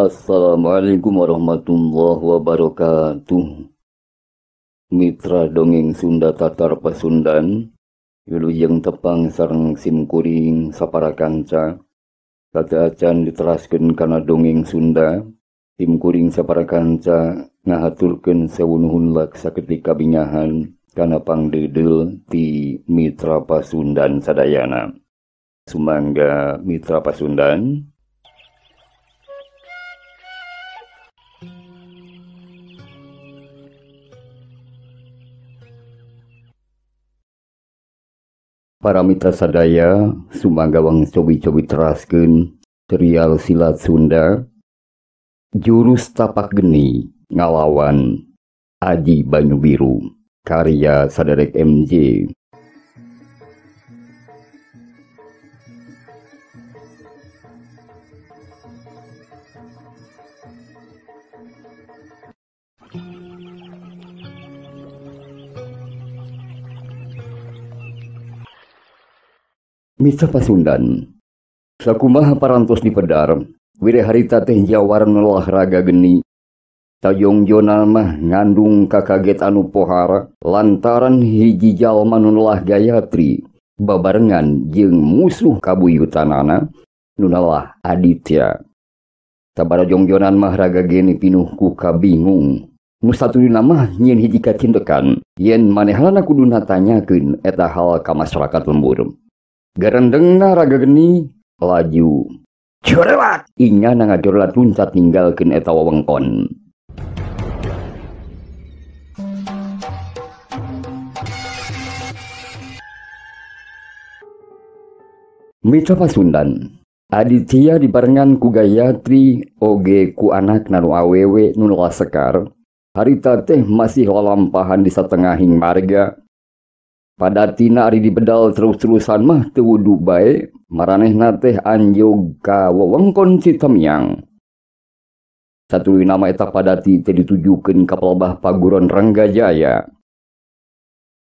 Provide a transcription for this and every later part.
Assalamualaikum warahmatullahi wabarakatuh. Mitra dongeng Sunda Tatar Pasundan, wilujeng tepang sareng simkuring sapara kanca. Sateuacan diteraskeun kana dongeng Sunda, simkuring sapara kanca ngahaturkeun sewu nuhun saketik kabingahan kana pangdeudeuh ti Mitra Pasundan sadayana. Sumangga Mitra Pasundan. Para mitra sadaya, sumangga wang cobi-cobi teraskeun serial silat Sunda Jurus Tapak Geni Ngalawan Aji Banyu Biru karya Saderek MJ. Mitra Pasundan, sakumaha parantos dipedar, wire harita teh jawara olahraga geni. Tajong-jona mah ngandung kakaget anu pohara lantaran hiji jalma nu nelah Gayatri babarengan jeung musuh kabuyutanana nu nelah Aditya. Sabara jongjonan mah raga geni pinuh ku kabingung. Nu satuluyna mah nyieun hiji kacindekan yen manehanana kudu natanyakeun eta hal ka masyarakat lembur. Garendengna raga geni laju jorewat inya ngajorlat luncat ninggalkeun eta wewengkon. Mitra Pasundan, Aditya dibarengan ku Gayatri oge ku anakna nu awewe nu nelah Sekar. Harita teh masih lalampahan di satengahing marga. Padatina ari dibedal terus-terusan mah teu wudu bae, maranehna teh anjog ka wewengkon Citemiang. Satuluyna mah eta padati teh ditujukeun ka palebah Paguron Renggajaya.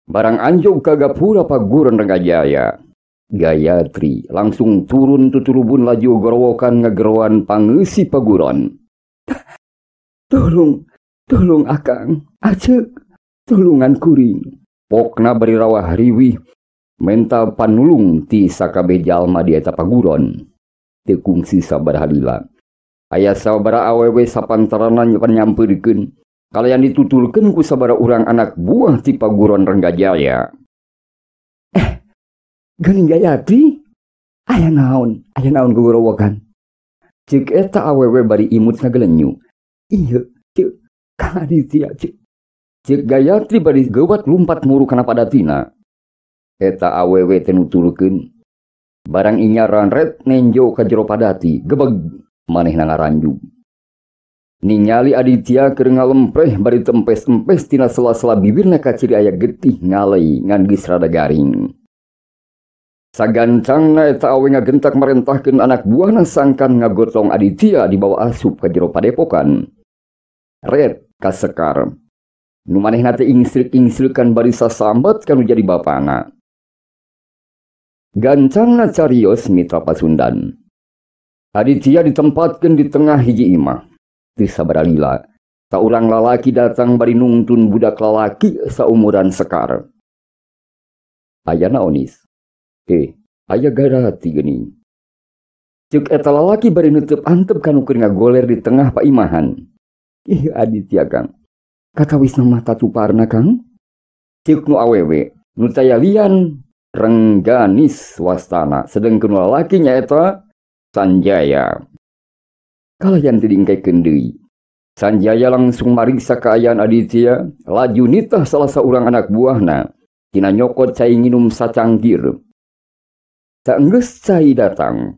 Barang anjog ka gapura Paguron Renggajaya, Gayatri langsung turun tuturubun laju gorowokan ngageroan pangeusi paguron. Tolong, tolong akang, aceuk, tulungan kuring. Pokna bari rawah riwih menta panulung ti sakabeh jalma di eta paguron. Teu kungsi sabaraha lila. Aya sabaraha awewe sapantarana nyampeurkeun kalayan ditutulkeun ku sabaraha urang anak buah ti Paguron Renggajaya. Geuning Gayatri, aya naon gogorowokan. Ceuk eta awewe bari imut ngagelenyu. Ieu, ceuk, Kang Aditya ceuk. Ceuk Gayatri bari geuwat lumpat muru kana padatina. Eta awewe teh nuturkeun. Barang inya ranret nenjo ka jero padati, gebeg manehna ngaranjug. Ningali Aditya keur ngalempreh bari tempes-empes tina sela-sela bibirna kaciri aya getih ngalei ngan geus rada garing. Sagancangna eta awe ngagentak marentahkeun anak buahna sangkan ngagotong Aditya dibawa asup ka jero padepokan. Ret ka Sekar. Nu manehna teh ingstrik-ingstrikan bari sasambat kanu jadi bapana. Gancangna carios Mitra Pasundan. Aditya ditempatkeun di tengah hiji imah. Teu sabaraha lila, saurang lalaki datang bari nungtun budak lalaki saumuran Sekar. Aya naonis? Aya Gayatri geuning. Ceuk eta lalaki bari neuteub antep kanu keur ngagoler di tengah paimahan. Ih Aditya Kang. Katawisna mah tatuparna Kang. Ceuk nu awewe nu taya lian Rengganis wastana, sedengkeun nu lalaki nyaeta Sanjaya. Kalayan teu dingkekeun deui. Sanjaya langsung mariksa kaayaan Aditya, laju nitah salah saurang anak buahna tina nyokot cai nginum sacangkir. Saenggeus cai datang,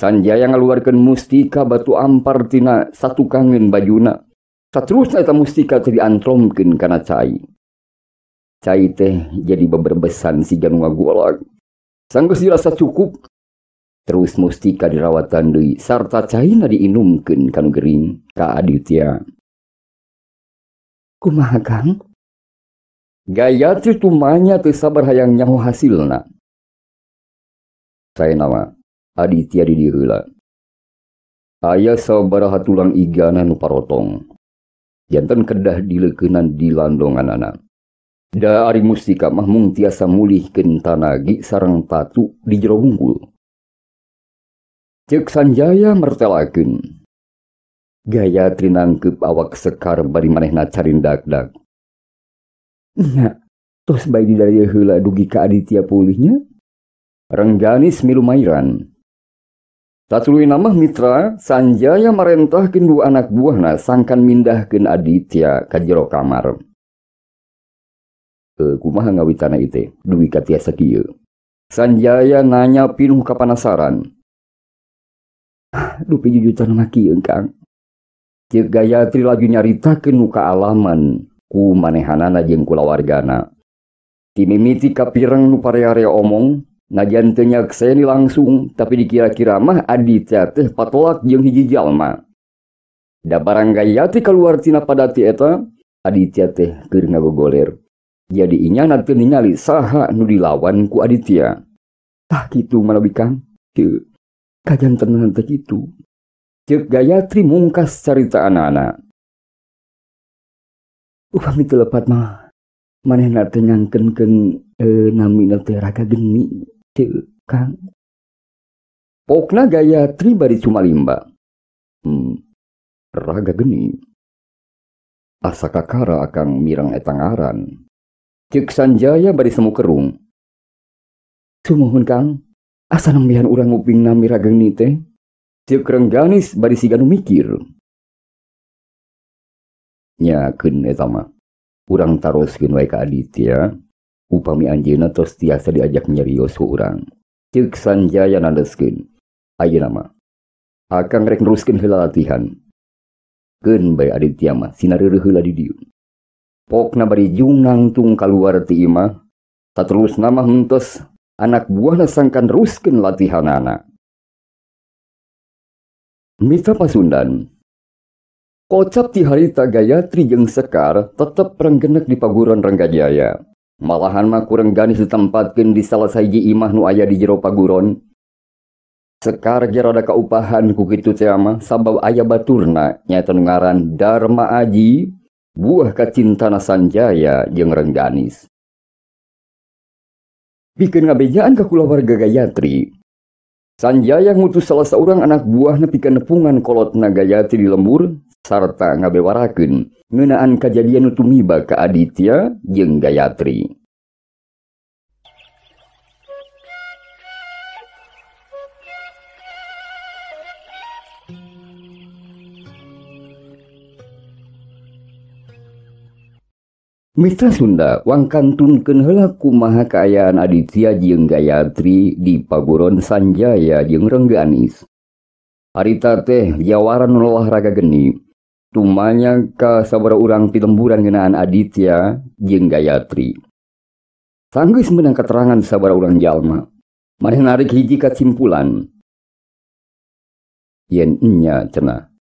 Sanjaya ngaluarkeun mustika batu ampar tina satukangeun bajuna. Saterusna eta mustika teh diantromkeun kana cai. Cai teh jadi beberbesan siga nu ngagolak. Sanggeus dirasa cukup, terus mustika dirawatan deui sarta caina diinumkeun kanu gering ka Aditya. Kumaha Kang? Gayatri tumanya teu sabar hayang nyaho hasilna. Saena mah Aditya di dieu heula. Aya sabaraha tulang igana nu parotong. Janten kedah dileukeunnan di landonganana. Da ari mustika mah mung tiasa mulihkeun tanagi sareng tatu di jero wungkul. Ceuk Sanjaya mertelakeun. Gayatri nangkeup awak Sekar bari manehna carindak-dak. Nya, tos bae di darieu heula dugi ka Aditya pulihnya. Rengganis milu mairan. Satuluyna mah mitra, Sanjaya marentahkeun dua anak buahna sangkan mindahkeun Aditya ka jero kamar. Kumaha ngawitana ieu teh dugi ka tiasa kieu. Sanjaya nanya pinuh kapanasaran. Dupi jujutan mah kieu Kang. Ceuk Gayatri laju nyaritakeun nu kaalaman ku manehanana jeung kulawargana. Ti mimiti kapireng nu parea-area omong, najan teu nyakseni langsung, tapi dikira-kira mah Aditya teh patolak jeung hiji jalma. Da barang Gayatri kaluar tina padati eta, Aditya teh keur ngagogoler. Jadi inyana teu ningali saha nu dilawan ku Aditya. Tah kitu manawi Kang. Teu kajantenan teh kitu. Ceuk Gayatri mungkas carita anak-anak. Upami teu lepat mah manehna teh nyangkeunkeun namina teh Raga Geni. Teu Kang. Pokna Gayatri bari cumalimba. Raga Geni. Asa kakara akang mireng eta ngaran. Ceuk Sanjaya bari semu kerung. Sumuhun Kang, asa nembihan urang nguping nami Raga Geni teh. Ceuk Rengganis bari siga nu mikir. Nya keun eta mah. Urang taroskeun wae ka Aditya, upami anjeunna tos tiasa diajak nyarios ku urang. Ceuk Sanjaya nandeskeun. Ayeuna mah akang rek neruskeun heula latihan. Keun bae Aditya mah sina reureuh heula di dieu. Pokna bari jung nangtung kaluar ti imah, saterusna mah henteu anak buahna sangkan neruskeun latihanana. Mitra Pasundan, kocap ti harita Gayatri jeung Sekar tetep renggenek di paguron Renggajaya. Malahan mah ku Rengganis ditempatkeun di salah sahiji imah nu aya di jero paguron. Sekar ge rada kaupahan ku kitu teh mah sabab aya baturna nyaeta nu ngaran Darma Aji, buah kacintana Sanjaya jeung Rengganis. Pikeun ngabejaan ka kulawarga Gayatri, Sanjaya ngutus salah saurang anak buahna pikeun nepungan kolotna Gayatri di lembur sarta ngabewarakeun ngeunaan kajadian nu tumiba ka Aditya jeung Gayatri. Mitra Sunda wangkantunkeun heula kumaha kaayaan Aditya jeung Gayatri di paguron Sanjaya jeung Rengganis. Harita teh jawaran nu olahraga geni. Tumanya ka sabaraha urang pilemburan ngeunaan Aditya jeung Gayatri. Sanggeus meunang keterangan sabaraha urang jalma. Maneh narik hiji kasimpulan. Yen nya cenah.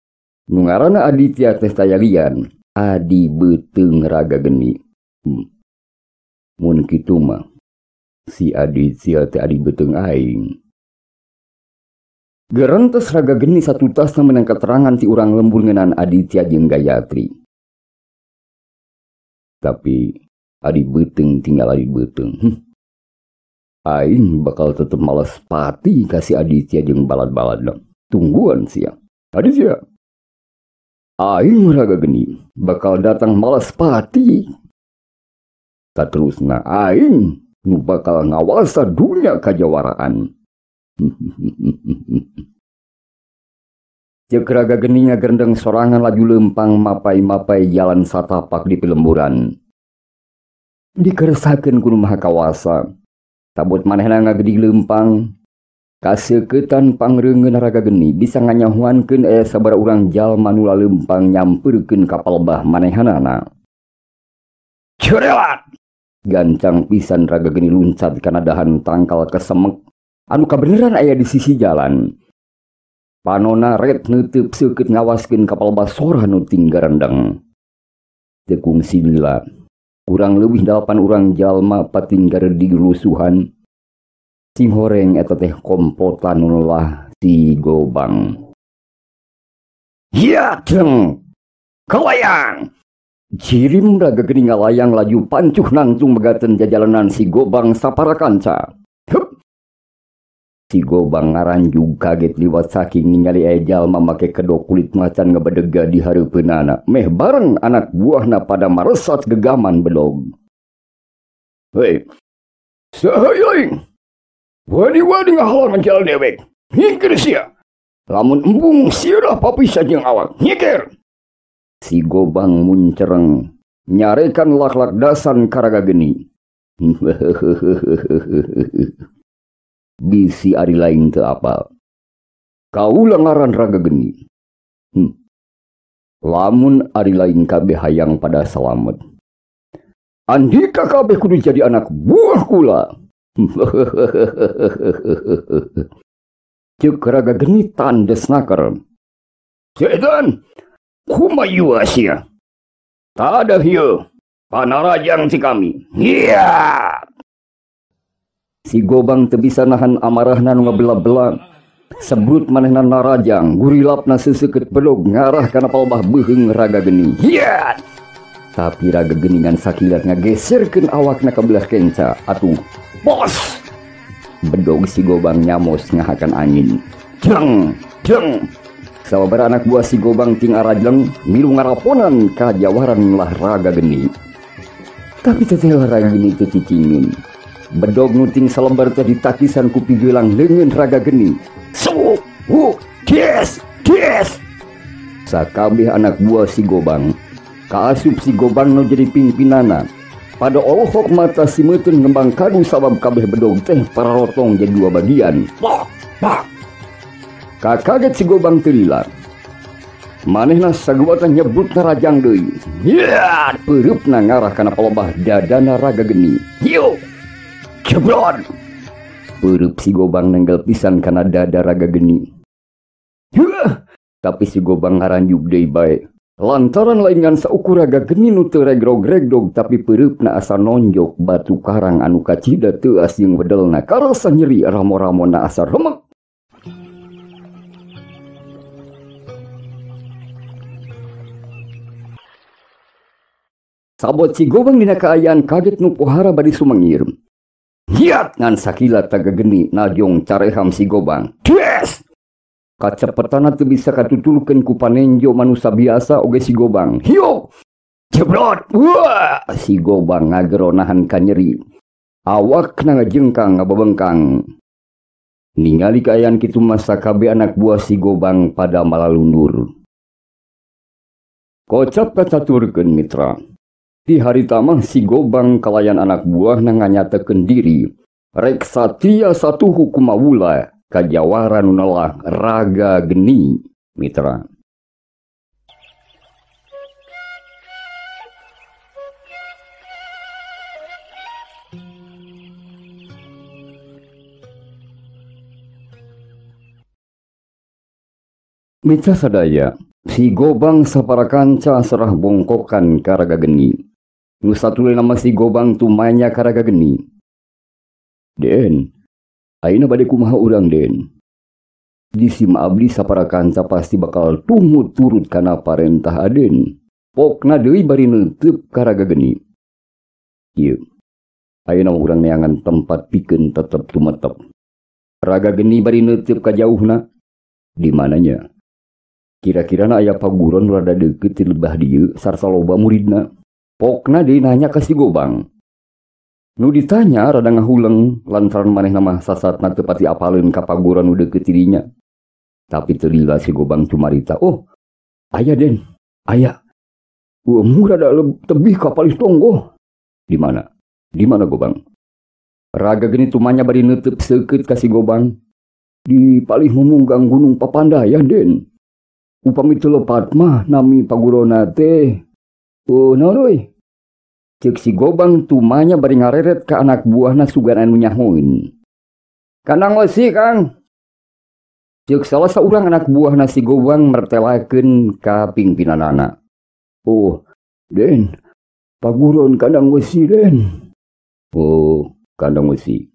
Nu ngaranna Aditya teh tayalian adi beuteung Raga Geni. Mun kitu mah si Aditya teh adi beuteung aing. Gerentes Raga Geni satutasna meunang keterangan ti urang lembur ngeunaan Aditya jeung Gayatri. Tapi adi beuteung tinggal adi beuteung. Aing bakal tetep malas pati ka si Aditya jeung balad-baladna. Tungguan sia. Aditya. Aing Raga Geni bakal datang malas pati. Saterusna aing nu bakal ngawasa dunya kajawaraan. Ceuk Raga Geni ngagendeng sorangan laju leumpang mapai-mapai jalan satapak di pilemburan. Dikeresakeun ku Nu Maha Kawasa. Tabut manehna ngagedi leumpang. Kaseuketan pangreungeun Raga Geni bisa nganyahuankeun aya sabaraha urang jalma nu laleumpang nyampeurkeun ka palebah manehanana. Curelat! Gancang pisan Raga Geni luncat kana dahan tangkal kesemek anu kabeneran aya di sisi jalan. Panona ret neuteub seukeut ngawaskeun ka palebah sora nu tinggarendeng. Teu kungsi lila, kurang leuwih 8 urang jalma patinggar di rusuhan. Sing horeng eta teh komplotan nu lelah si Gobang. Ya jeng. Kalayang. Jirim raga geni ngalayang laju pancuh nangtung megaten jajalanan si Gobang sapara kanca. Hup. Si Gobang ngaranjug kaget liwat saking ningali aya jalma make kedok kulit macan ngebedega di hareupeunana. Meh bareng anak buahna pada maresat gegaman belog. Hei. Saha aing? Wani-wani ngahalangan jalan dewek. Hingkir sia. Lamun embung sia papisah jeung awak. Nyikir. Si Gobang muncereng nyarekan lak-lak dasan karaga geni. Bisi ari lain teu apal. Kaula ngaran raga geni. Lamun ari lain kabeh hayang pada salamet. Andika kabeh kudu jadi anak buah kula. Ceuk raga geni tandes naker. Setan, kumayu sia. Tada hieu, panarajang si kami. Iya. Si Gobang teu bisa nahan amarahna nu ngabela-bela. Sebrut manehna narajang, gurilapna seuseukeut belog ngarah kana palbah beuheung raga geni. Iya. Tapi raga geni ngan sakilat ngageserkeun awakna ka belah kenca. Atuh, bos. Bedog si Gobang nyamos ngahakan angin. Jeng, jeng. Sababaraha anak buah si Gobang ting arajleng milu ngaraponan ka jawaran lah raga geni. Tapi teteh raga geni teu cicingin. Bedog nu ting salembar teh ditakisan ku pigelang leungeun raga geni. Su, hu, des, des. Sakabeh anak buah si Gobang kaasup si Gobang nu jadi pimpinana. Pada olohok mata si meuteun ngembang kadu sabab kabeh bedog teh pararotong jadi dua bagian. Pak, pak. Kakaget si Gobang teu lila. Manehna saguatan nyebut narajang deui. Ya, peureupna ngarah kana palebah dadana raga geni. Hiu. Jebrot. Peureub si Gobang nenggel pisan kana dada raga geni. Heuh. Tapi si Gobang ngaranjug deui bae. Lantaran lain ngan saukur raga geni nu teu regrog-regdog tapi peureupna asa nonjok batu karang anu kacida teuas jeung wedelna karasa nyeri ramo-ramona asa remek. Sabot si Gobang dina kaayaan kaget nu pohara bari sumengir. Hiat ngan sakilat raga geni najong careham si Gobang. Des! Kacepetana teu bisa katutulkeun ku panenjo manusia biasa oge si Gobang. Hiu! Jebrot! Wah! Si Gobang ngagero nahan kanyeri. Awakna ngajengkang ngabebengkang. Ningali kaayaan kitu mah sakabeh anak buah si Gobang pada malalundur. Kocap kacaturkeun mitra. Di harita mah si Gobang kalayan anak buahna nganyatekeun diri. Rek satia satuhu kumawula kajawara nu nelah raga geni mitra. Mitra sadaya, si Gobang sapara kanca serah bongkokan ka raga geni. Nu satuleuy nama si Gobang tumanya ka raga geni. Den, ayeuna bade kumaha urang den? Di sima abdi sapara kanca pasti bakal tumut turut kana parentah aden. Pokna deui bari neuteup ka raga geni. Ieu, ayeuna urang neangan tempat pikeun tetep tumetep. Raga geni bari neuteup ka jauhna. Di mananya? Kira-kira na aya paguron rada deukeut ti lebah dieu sarta loba muridna. Pokna deui nanya ka si Gobang. Nu ditanya rada ngahuleng lantaran manehna mah sasatna teu pati apaleun ka paguron nu deukeut ti dinya. Tapi teu lila si Gobang cumarita, "Oh, aya den, aya. Umur rada tebih ka palih tonggoh." Di mana? Di mana Gobang? Raga geni tumanya bari neuteub seukeut ka si Gobang. Di palih mumunggang Gunung Papandayan den. Upami teu lepat mah nami pagurona teh. Oh, naon euy? Ceuk si Gobang tumanya bari ngareret ka anak buahna sugan anu nyahoeun. Kandang wesi, Kang. Ceuk salah saurang anak buahna si Gobang mertelakeun ka pingpinanana. Oh, den. Paguron kandang wesi, den. Oh, kandang wesi.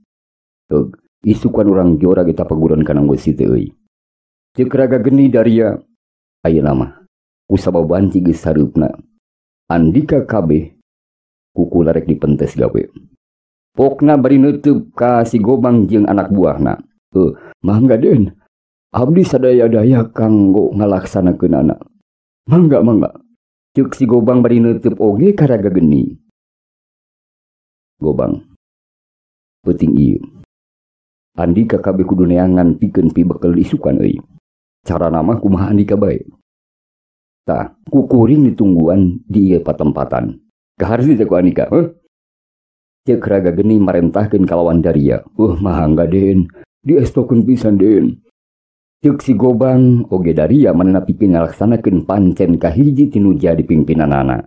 Teu, isukan urang jora kita paguron kandang wesi teh euy. Ceuk raga geni daria. Ayeuna mah kusabab wanci geus sareupna. Andika kabeh kukula rek dipentes gawe. Pokna bari neuteub ka si Gobang jeung anak buahna. Mangga Den. Abdi sadaya-daya kanggo ngalaksanakeunana. Mangga mangga. Ceuk si Gobang bari neuteub oge ka Raga Geni. Gobang. Peuting ieu. Andika kabeh kudu neangan pikeun pibekel isukan euy. Carana mah kumaha andika bae. Tah, kukuring ditungguan di ieu patempatan. Kaharti teh ku andika, heuh? Ceuk Raga Geni marentahkeun kalawan daria. Mangga Den, diestokeun pisan Den. Ceuk si Gobang oge daria manehna pikeun ngalaksanakeun pancen kahiji tinu jadi pimpinanana.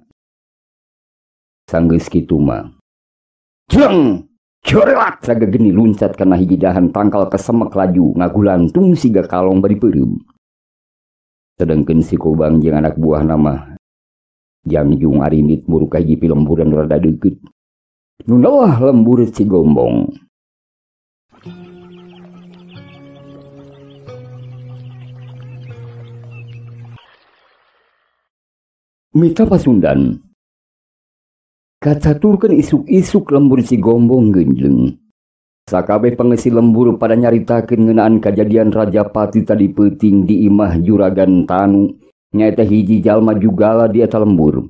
Sanggeus kitu mah. Jeng! Jorelat! Raga Geni luncat kana hiji dahan tangkal kesemek laju ngagulantung siga kalong bari peureum. Sedengkeun si Gobang jeung anak buahna mah jangjung arinit muru ka hiji pilemburan rada deukeut. Nu nelah lembur si Gombong. Mitra Pasundan kacaturkeun isuk-isuk lembur si Gombong genjleng. Sakabeh pangeusi lembur pada nyaritakeun ngeunaan kajadian Rajapati tadi peuting di imah Juragan Tanu nyaeta hiji jalma jugala di eta lembur.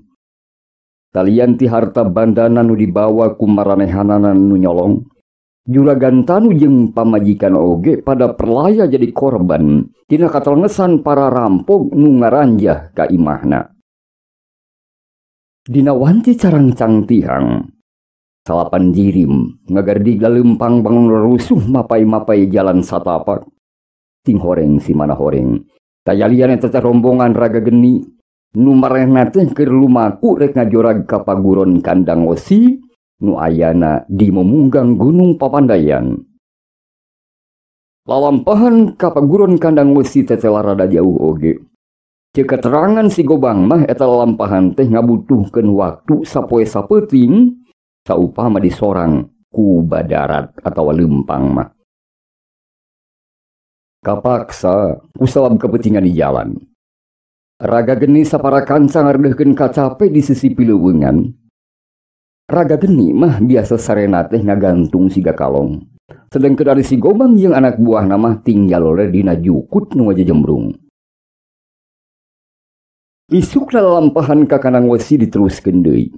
Talian ti harta bandana nu dibawa ku maranehanana nu nyolong. Juragan Tanu jeung pamajikan oge pada perlaya jadi korban tina katelngesan para rampok nu ngaranjah ka imahna. Dina wanci carangcang tihang, salapan jirim ngagardig lalempang bangun rusuh mapai-mapai jalan satapak. Ting horeng si mana horeng, tayalian eta teh rombongan Raga Geni, nu marehna teh keur lumaku rek ngajorag ka paguron Kandang Wesi, nu ayana di memunggang Gunung Papandayan. Lalampahan ka paguron Kandang Wesi teh rada jauh oge. Ceuk keterangan si Gobang mah eta lalampahan teh ngabutuhkeun waktu sapoe sapeuting saupama disorang ku badarat atawa lempang mah. Kapaksa kusabab kepentingan di jalan. Raga Geni sapara kanca ngardeuhkeun kacape di sisi pileuweungan. Raga Geni mah biasa sarena teh ngagantung siga kalong. Sedengkeun ari si Gobang jeung anak buahna mah tinggal oleh dina jukut nu ngajejembrung. Isukna lalampahan ka Kandang Wesi diteruskeun deui.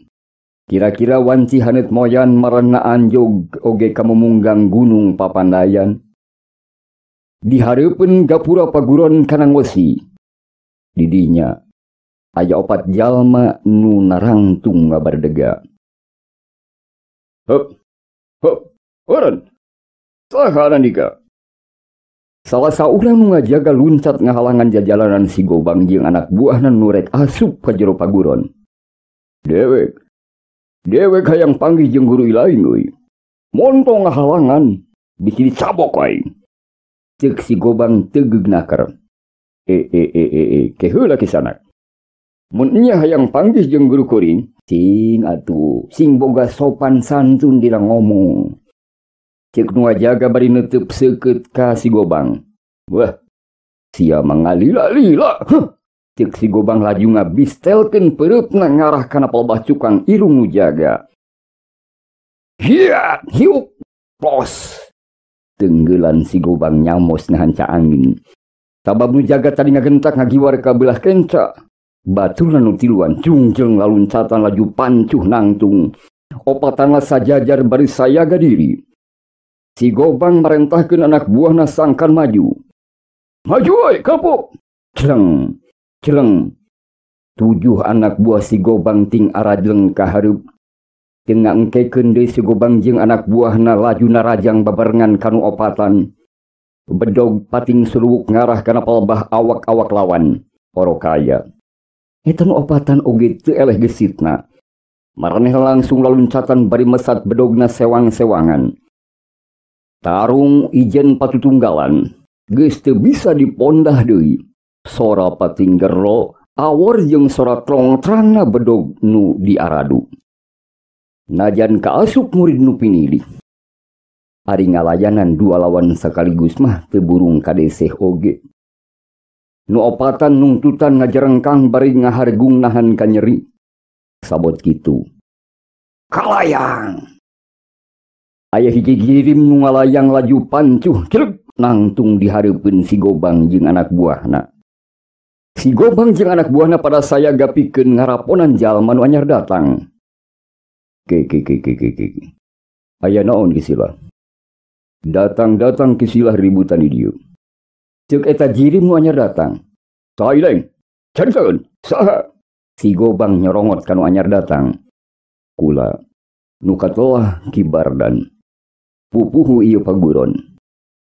Kira-kira wanci haneut moyan marana anjog oge ka memunggang Gunung Papandayan. Di hareupeun gapura paguron Kandang Wesi. Di dinya aya opat jalma nu narangtung ngabardega. Hup, hup, urun. Saha andika? Salah saurang nu ngajaga luncat ngahalangan jajalanan si Gobang jeung anak buahna nu rek asup ka jero paguron. Dewek, dewek hayang panggih jeung guru ilaing euy. Montong ngahalangan, bisi dicabok aing. Ceuk si Gobang tegeug naker. Keheula kisanak. Mun nya hayang panggih jeung guru kuring, sing atuh, sing boga sopan santun dina ngomong. Ceuk nu ngajaga bari neuteub seukeut ka si Gobang. Wah, sia mangalila-lila. Huh. Ceuk si Gobang laju ngabistelkeun peureupna ngarah kana palbah cukang irung nu jaga. Hiat, hiup, pos. Tenggelan si Gobang nyamos nahan angin. Sabab nu jaga tadi ngagentak ngagiwar ka belah kenca. Baturna nu tiluan jungjeng laluncatan laju pancuh nangtung. Opatanna sajajar bari sayaga diri. Si Gobang marentahkeun anak buahna sangkan maju. Maju oi, kapuk. Celeng, celeng. 7 anak buah si Gobang ting arajleng ka hareup. Teu ngangkekeun deui si Gobang jeung anak buahna laju narajang babarengan kanu opatan. Bedog pating suruwuk ngarah kana palbah awak-awak lawan. Orokaya. Eta nu opatan oge teu eleh gesitna. Maraneh langsung laluncatan bari mesat bedogna sewang-sewangan. Tarung ijen patutunggalan, geus teu bisa dipondah deui. Sora pating gero, awor jeung sora trongtrangna bedog nu diaradu. Najan kaasup murid nu pinilih. Ari ngalayanan dua lawan sekaligus mah teu burung kadeseh oge. Nu opatan nungtutan ngajerengkang bari ngahargung nahan kanyeri. Sabot kitu. Kalayang. Aya hiji girim nu ngalayang laju pancuh celep nangtung dihareupeun si Gobang jeung anak buahna. Si Gobang jeung anak buahna pada saya gapikeun ngaraponan jalma nu anyar datang. Ke ke ke ke ke ke. Aya naon Ki Silah? Datang-datang Ki Silah ributan di dieu. Ceuk eta jirim nu anyar datang. Saileng, caritakeun, saha? Si Gobang nyorongot ka nu anyar datang. Kula nu katelah Ki Bardan. Pupuhu ieu paguron.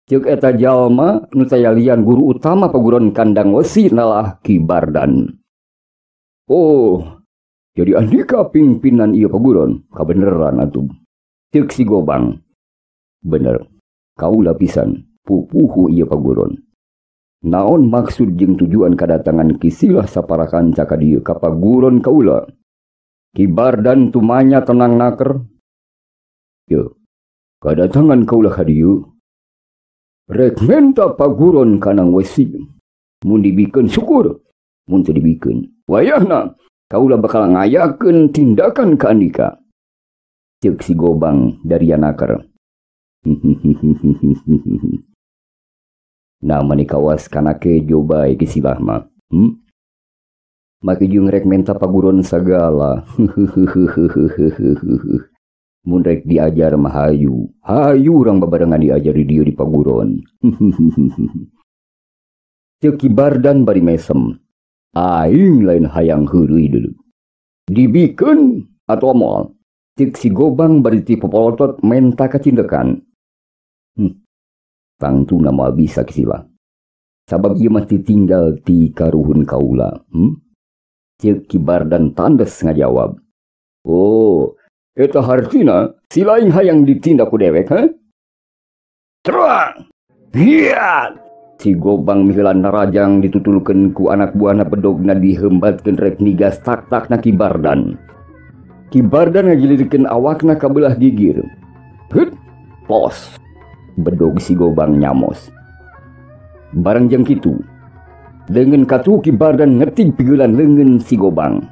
Ceuk eta jalma nu tayalian guru utama paguron Kandang Wesi nalah Ki Bardan. Oh, jadi andika pimpinan ieu paguron, kabeneran atuh. Ceuk si Gobang. Bener, kaula pisan pupuhu ieu paguron. Naon maksud jeung tujuan kadatangan Ki Silah sapara kanca ka dieu ka paguron kaula? Ki Bardan tumanya tenang naker. Yo, kadatangan kaula ka dieu rek menta paguron Kandang Wesi. Mun dibikeun syukur, mun teu dibikeun wayahna kaula bakal ngayakeun tindakan ka andika. Ceuk si Gobang dari naker. Nah mani kawas kana kejo bae Ki Silah mah. Make jeung rek menta paguron sagala. Mun rek diajar mah hayu. Hayu urang babarengan diajar di dieu di paguron. Ceuk Ki Bardan bari mesem. Aing lain hayang heureuy deuleu. Dibikeun atau moal. Ceuk si Gobang bari ti popolotot menta kacindekan. Tangtuna moal bisa Ki Silah. Sabab ieu mah tinggal ti karuhun kaula. Ceuk Ki Bardan tandes ngajawab. Oh, eta hartina si lain hayang ditindak ku dewek, ha? Terang! Hiat! Si Gobang miheulan narajang ditutulkeun ku anak buahna bedogna dihembatkeun rek nigas tak-takna Ki Bardan. Ki Bardan ngagilirkeun awakna ka beulah gigir. Hut! Pos! Bedog si Gobang nyamos. Barang jeung kitu, leungeun katuhu Ki Bardan ngetig pigeulan leungeun si Gobang.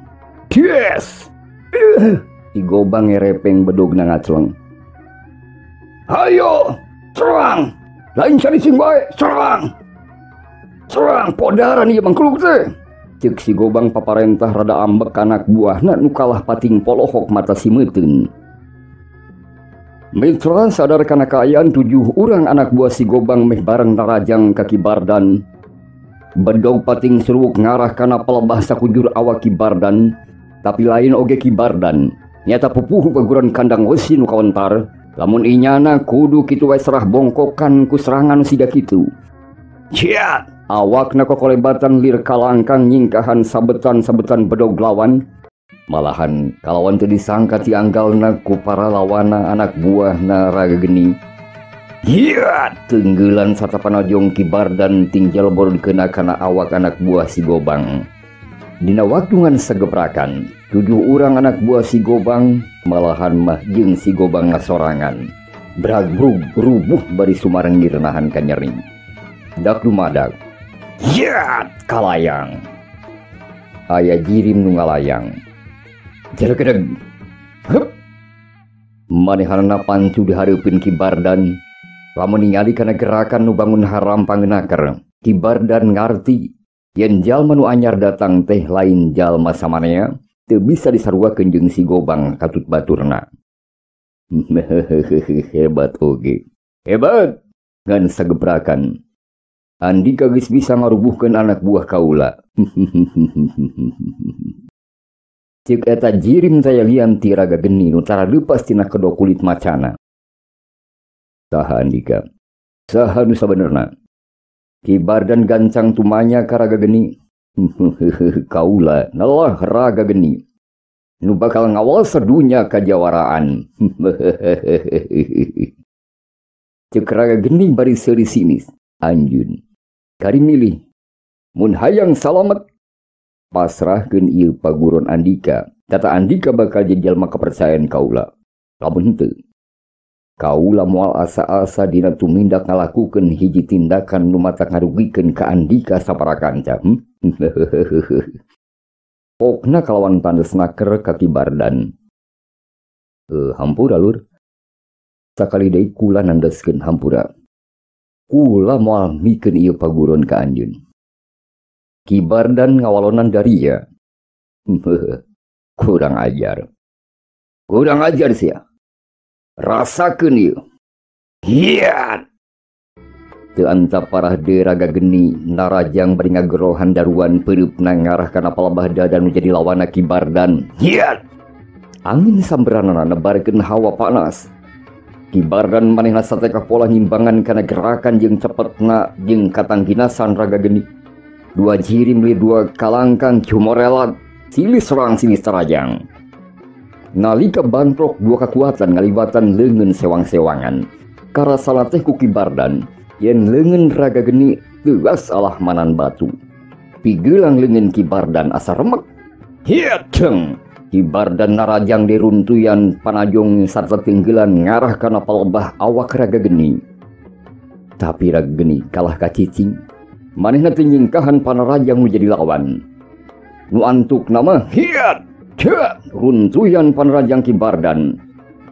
Yes! Si Gobang ngerepeng bedogna ngacleng. Hayo, serang! Lain sanising bae, serang! Serang podaran ieu mangkluk teh. Ceuk si Gobang paparentah rada ambek anak buahna nu kalah pating polohok mata si meuteun. Mitra sadar kana kaayaan 7 urang anak buah si Gobang meh bareng narajang ka Ki Bardan. Bedog pating seruuk ngarah kana pelebah sakujur awak Ki Bardan, tapi lain oge Ki Bardan. Nyata pupuhu paguron Kandang Wesi nu kawentar, lamun inyana kudu kitu wae serah bongkokan ku serangan siga kitu. Ciat, awakna kokolebatan lir kalangkang nyingkahan sabetan-sabetan bedog lawan. Malahan kalawan teu disangka ti anggalna ku para lawana anak buahna raga geni. Hiat, tenggelan satapanojong Ki Bardan tinggal bor dikena kana awak anak buah si Gobang. Dina waktu ngan sagebrakan, 7 urang anak buah si Gobang malahan mah jeung si Gobang ngasorangan. Bragbrug rubuh bari sumarengir nahan kanyeri. Dak dumadak. Hiat, kalayang. Aya jirim nu ngalayang. Jelegedeg. Hup. Manehanna pancu dihareupeun Ki Bardan. Lamun ningali kana gerakan nu bangun haram pangenaker, Ki Bardan ngarti yen jalma nu anyar datang teh lain jalma samanea, teu bisa disaruakeun jeung si Gobang katut baturna. Hebat oge. Hebat. Ngan sagebrakan. Andika geus bisa ngarubuhkeun anak buah kaula. Ceuk eta jirim tayalian ti raga geni nu tara leupas tina kedok kulit macana. Saha andika? Saha nu sabenerna? Ki Bardan gancang tumanya ka raga geni. Kaula nalah raga geni. Nu bakal ngawal sadunya kajawaraan. Ceuk raga geni bari seuri sinis. Anjeun kari milih mun hayang salamet pasrahkeun ieu paguron andika. Tata andika bakal jadi jalma kepercayaan kaula. Lamun henteu, Kaula moal asa-asa dina tumindak ngalakukeun hiji tindakan nu matak ngarugikeun ka andika saparakanca. Pokna kalawan tandes naker ka Ki Bardan. Hampura lur. Sakali deui kula nandeskeun hampura. Kula moal mikeun ieu paguron ka anjeun. Ki Bardan ngawalonan daria. Kurang ajar. Kurang ajar sia. Rasakeun ieu. Hiat. Teu antap parah deui raga geni narajang bari ngagerohan daruan peureupna ngarah kana palebah dada nu jadi lawanna Ki Bardan. Hiat. Angin samberanana nebarkeun hawa panas. Ki Bardan manehna sateka pola nyimbangan kana gerakan jeung cepetna jeung katangkinasan raga geni. Dua jirim li dua kalangkang cumorelat silih serang silih terajang. Nalika bantrok dua kekuatan ngalibatan leungeun sewang-sewangan. Karasana teh ku Ki Bardan yen leungeun raga geni teuas alah manan batu. Pigelang leungeun Ki Bardan asa remek. Hiat ceng. Ki Bardan narajang diruntuyan panajong sarta tenggelan ngarah kana palebah awak raga geni. Tapi raga geni kalah ka cicing. Manehna teu nyingkahan panarajang nu jadi lawan. Nu antuk nama hiat. Runtuyan panrajang Ki Bardan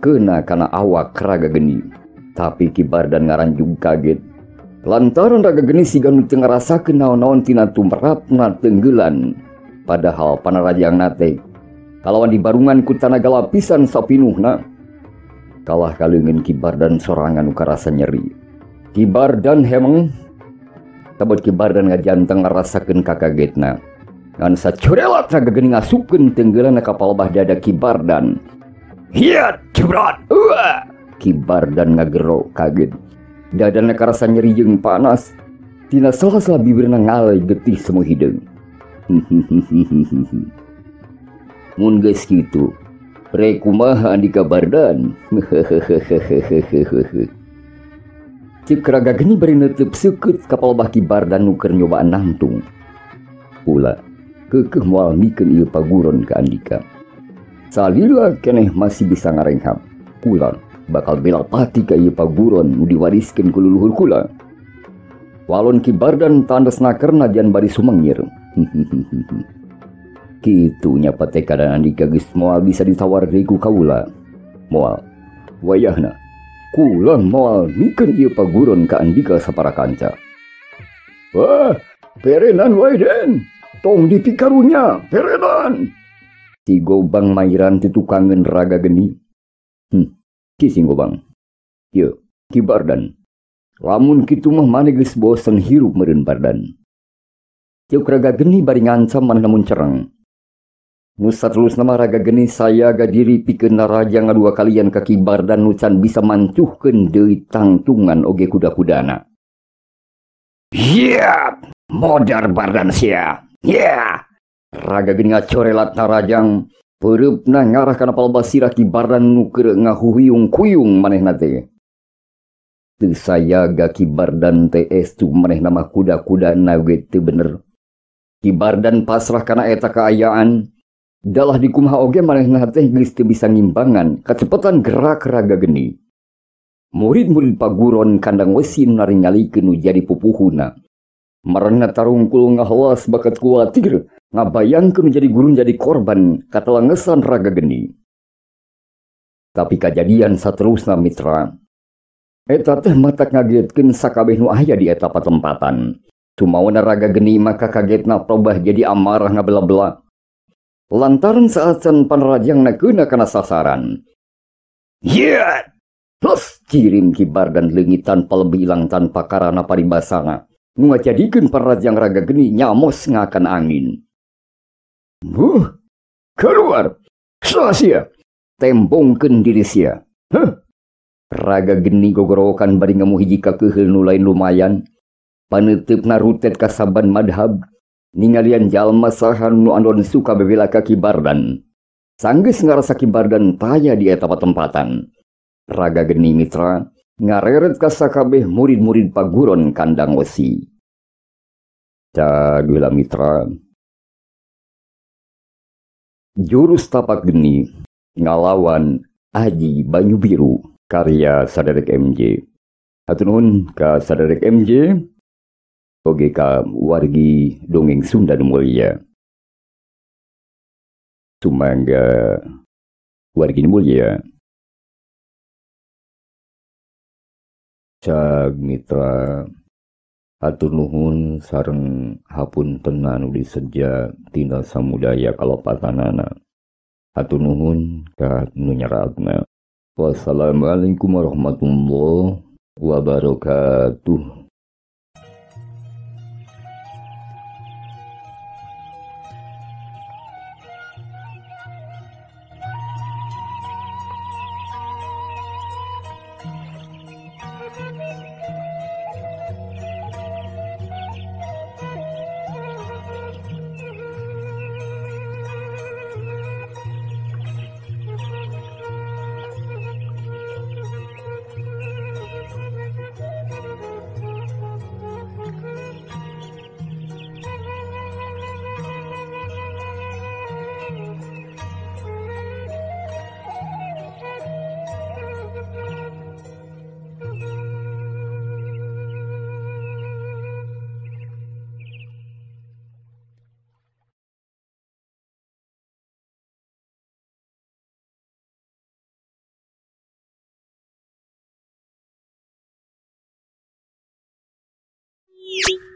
kena kana awak raga geni. Tapi Ki Bardan ngaranjug kaget lantaran raga geni siga nu teu ngarasakeun naon-naon tina tumrapna tenggelan. Padahal panarajangna teh kalawan dibarungan ku tanaga lapisan sapinuhna. Kalah kaleungeun Ki Bardan sorangan nu karasa nyeri. Ki Bardan hemeng tabot Ki Bardan ngajanteng ngarasakeun kakagetna. Ngan sacurelat raga geni ngasupkeun tenggelan ka palebah dada Ki Bardan. Hiat jebrat. Ki Bardan ngagero kaget. Dadana karasa nyeri jeung panas. Tina sela-sela bibirna ngalai getih semu hideung. Mun geus kitu, rek kumaha Andika Bardan? Ceuk raga geni bari neuteub seukeut ka palebah Ki Bardan nu keur nyobaan nangtung. Pula keukeuh moal mikeun ieu paguron ka andika. Salila keneh masih bisa ngarenghap. Kula bakal bela pati ka ieu paguron nu diwariskeun ku luluhur kula. Walon Ki Bardan tandes nakerna jan bari sumengir. Kitu nya patekadan andika geus moal bisa ditawar deui ku kaula. Moal. Wayahna kula moal mikeun ieu paguron ka andika saparakanca. Wah, perenan wae den. Tong dipikarunya, perenan. Si Gobang mairan titukangeun raga geni. Ki si Gobang. Ieu, Ki Bardan. Lamun kitu mah maneh geus bosen hirup meureun Bardan. Ceuk raga geni bari ngancam manehna mun cereng. Nu saterusna mah raga geni sayaga diri pikeun naraja ngadua kalian ka Ki Bardan nu can bisa mancuhkeun deui tangtungan oge kuda-kudana. Hiat, modar Bardan sia. Yeah. Raga geni ngacorelat narajang peureupna ngarah kana palebah sirah Ki Bardan nu keur ngahuhuyung-kuyung manehna teh. Teu sayaga Ki Bardan teh estu manehna mah kuda-kudana ge teu bener. Ki Bardan pasrah kana eta kaayaan. Dalah dikumaha oge manehna teh geus teu bisa ngimbangan kacepetan gerak raga geni. Murid-murid paguron kandang wesi nu naringalikeun nu jadi pupuhuna. Marana tarungkul ngahalas bakat kuatir ngabayangkeun jadi guru jadi korban katalangesan raga geni. Tapi kajadian saterusna mitra. Eta teh matak ngagetkeun sakabeh nu aya di eta patempatan. Sumawana raga geni maka kagetna probah jadi amarah ngabela-bela. Lantaran saacan panrajangna keuna kana sasaran. Hiat! Plus cirim Ki Bardan leungit tanpa lebih ilang tanpa karana paribasana. Nu ngajadikeun panrajang raga geni nyamos ngakan angin. Huh, keluar. Sia tembongkeun diri sia. Huh. Raga geni gogorowokan bari ngemu hiji kakeuheul nu lain lumayan. Paneuteupna rutet ka saban madhab. Ningalian jalma saha nu andon suka bebela ka Ki Bardan. Sanggeus ngarasa Ki Bardan taya di eta patempatan. Raga geni mitra ngareret ka sakabeh murid-murid paguron kandang wesi. Cageula mitra. Jurus tapak geni ngalawan Aji Banyu Biru. karya Saderek MJ. Hatur nuhun ka Saderek MJ oge ka wargi dongeng Sunda nu mulia. Sumangga wargi nu mulia. Cag mitra hatur nuhun sareng hapunten anu diseja tina samudaya kalepatanana. Hatur nuhun ka nu nyeratna. Wassalamualaikum warahmatullahi wabarakatuh. You